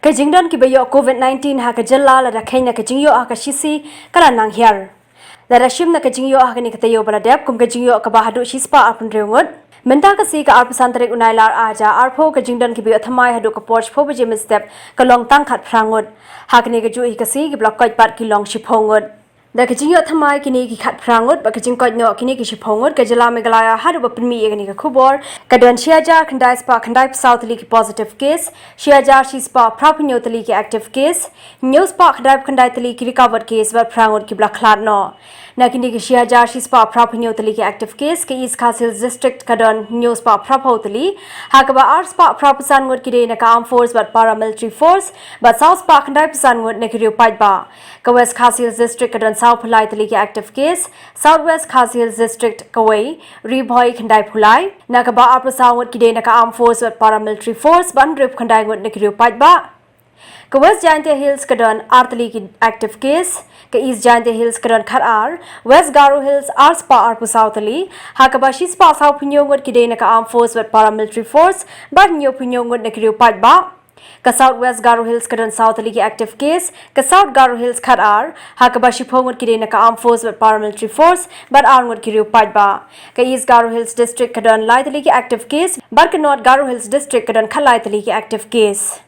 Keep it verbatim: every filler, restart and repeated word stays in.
Ka jingdon kiba ïoh COVID nineteen ha ka jylla lada kheiñ na ka jingïoh ha ka shisha ka la nang hiar. Lada shim na ka jingïoh ha kane ka taïew ba la dep kum ka jingïoh kaba haduh shispah arphew hynriew ngut. Mynta ka sngi ka arphew san tarik u Nailar ar hajar arphew ka jingdon kiba ïoh thymmai haduh ka por shiphew baje mynstep ka long tang khatphra ngut. Ha kane ka juh hi ka sngi kiba la koit pat ki long shiphew ngut. Da ka jingïoh thymmai kine ki khatphra ngut bad ka jingkoit noh kine ki shiphew ngut, ka jylla Meghalaya haduh ba pynmih ïa kane ka khubor ka don shi hajar khyndai spah khyndai phew saw tylli ki positive case, shi hajar shi spah phra phew hynñiew tylli ki active case, hynñiew spah khyndai phew khyndai tylli ki recovered case bad phra ngut kiba la khlad noh. Na kine ki shi hajar shi spah phra phew hynñiew tylli ki active case, ka East Khasi Hills District ka don hynñiew spah phra phew tylli, ha kaba ar spah phra phew san ngut ki dei na ka Armed Force bad Paramilitary Force bad saw spah khyndai phew san ngut na ki riew paidbah. Ka West Khasi Hills District ka don saw phew lai tylli ki active case, South West Khasi Hills District kawei, Ri Bhoi khyndai phew lai, na kaba arphew saw ngut ki dei na ka Armed Force bad Paramilitary Force bad hynriew phew khyndai ngut na ki riew paidbah. Ka West Jaintia Hills ka don ar tylli ki active case, ka East Jaintia Hills ka don khatar, West Garo Hills ar spah arphew saw tylli, ha kaba shi spah saw phew hynñiew ngut ki dei na ka Armed Force bad Paramilitary Force bad hynñiew phew hynñiew ngut na ki riew paidbah. Ka South West Garo Hills ka don saw tylli ki active case, ka South Garo Hills khatar, ha kaba shiphew ngut ki dei na ka Armed Force bad Paramilitary Force bad ar ngut ki riew paidbah. Ka East Garo Hills District ka don lai tylli ki active case bad ka North Garo Hills District ka don khatlai tylli ki active case.